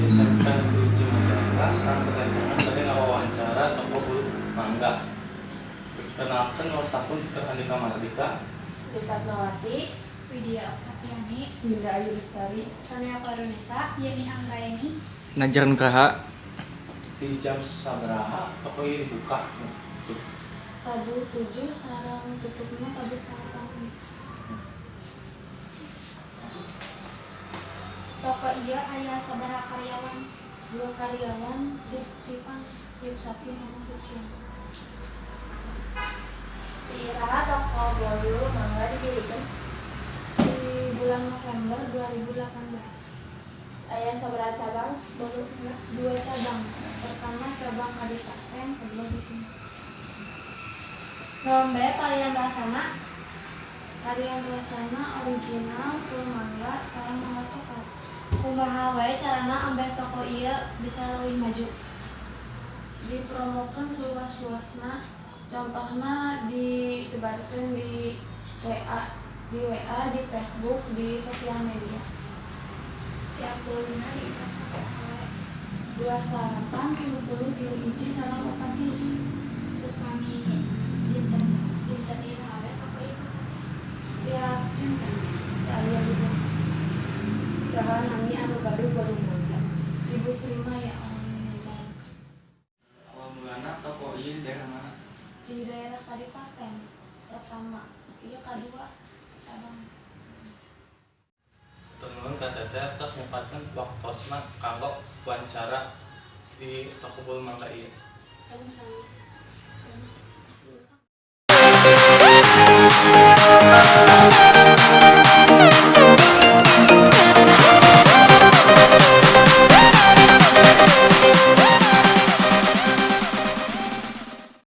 SMK Negeri Majalengka sareng rerencangan bade ngawawancara toko Bolu Mangga. Perkenalkan, wasta pun Dr. Andika Mardika. Sri Fatmawati. Widya Oktaviani. Winda Ayu Lestari. Sonia Farunisa, Yeni Anggraeni. Najar Nugraha. Di jam sabaraha toko ini dibuka? Tuh. Tabuh 7 sareng tutupna tabuh 9. Toko ieu aya sabaraha karyawan? Dua karyawan, shift sipan, shift 1 sama shift siang. Ti iraha toko Bolu Mangga didirikan? Di bulan November 2018. Aya sabaraha cabang Bolu Mangga? Dua cabang, pertama cabang Kadipaten, kedua di sini. Naon bae varian rasana? Varian rasana original, full mangga, sareng mangga coklat. Kumaha wae carana ambeh toko ieu bisa leuwih maju? Dipromokan seluas-luasna, contohnya disebarkan di WA, di WA, di Facebook, di sosial media. Tiap boluna diisap sabaraha wae? Dua salapan, 30, 3 hiji, sareng 4 tilu. Upami dinten dinten iraha wae toko ieu buka? Setiap dinten, aya libur. Saha nami anu gaduh Bolu Mangga? Ibu Sri Maya, orang Majalengka. Awal mulana toko ini di daerah mana? Di daerah Kadipaten pertama, iya, kedua cabang. Nuhun ka Teteh tos nyempatkeun waktosna kanggo wawancara di toko Bolu Mangga ieu. Sami-sami.